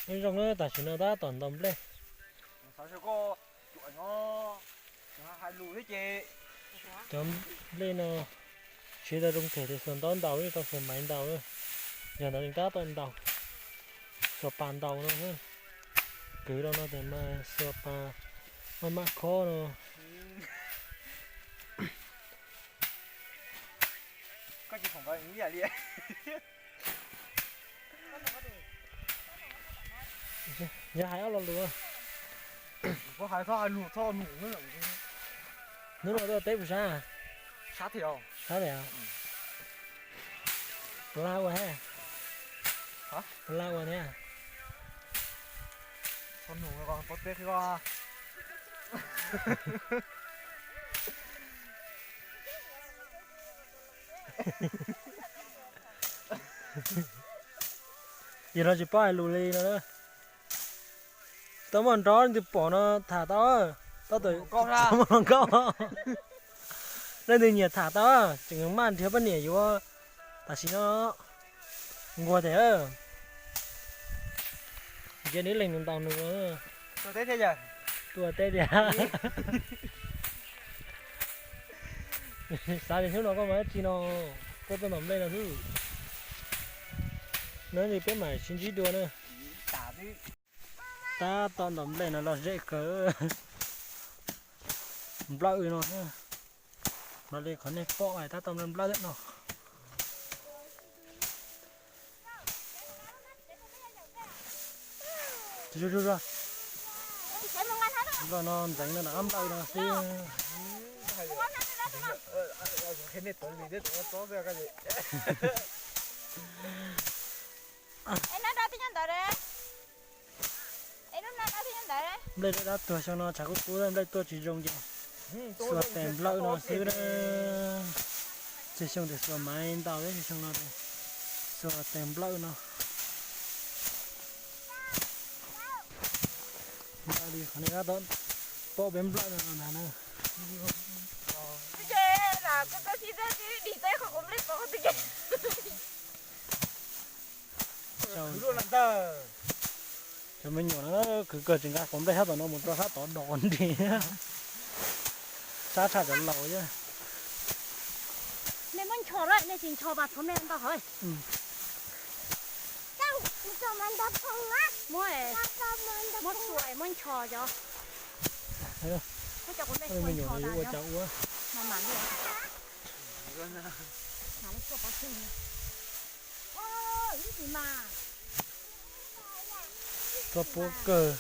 Nyob zoo na, tam sim no tab tom ntaus nplej. Cov nplej no siv tau zoo kawg ces xuas ntaub ntaus, tau xuas maiv ntaus na. Yog ntawd tab tom ntaus, xuas pas ntaus no. Kwv rau no ces mas xuas pas maj maj khob no. Yog hais ob lo lus. Hnub no tuaj teb puas sab? Sab tiag. Puas laj ua thiab? Puas laj ua thiab? Yog no tsis paub hais lus li no. Tau muaj nrov leej twg pom no tham tau, tau muaj hluas nkauj. Leej twg nyiam tham tau, tseem maj nrhiav poj niam yuav tam sim no. Nquag tiag. Nce nws leej nws ntaus nws. Tuaj teb tiag. Xav tias hnub no koj mas dab tsi no, koj tuaj ntaus nplej no xwb. No ces peb mam sib ntsib dua na. Tab tom ntaus nplej no lom zem kawg. Nplawm no, no li qhov nej pom tab tom nplawm nplawm no. Nplawm no ntxeev no nrab nplawm no xwb. Nplej dab tuag xyoo no tshav kub kub, nplej tuaj tsis zoo ces xuas tes nplawm no xwb na. Txhia xyoo ces xuas maiv ntaus, txhia xyoo no xuas tes nplawm no. Nplawm li qhov nej tab tom pom peb nplawm no ntag na. Cov me nyuam no kwv kawg tsis nqa quav nplej sab tom no mus rau sab tod dos nrig. Sab tshaj cov laus thiab. Nej muab nchos lawm, nej tsis nchos mas tshuav nej ntau hauv. Muab, muab txuas muab nchos cov. Muab cov quav nplej me nyuam no yuav ua cas ua. Mam mam li. Mam li tuaj pov tseg. Tuaj puab kawg.